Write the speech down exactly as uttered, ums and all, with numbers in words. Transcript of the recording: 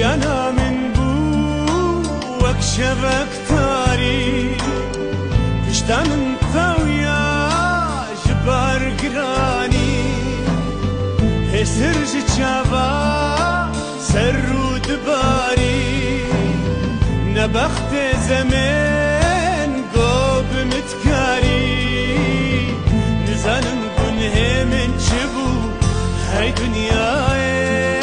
Yana min bû wek şevek tarî, pişta min tewya ji bar giranî. Hêsir ji çava ser rû dibarî, nebextê zemên go bi min dikarî. Nizanim gunhê min çi bû, hey dinyayê.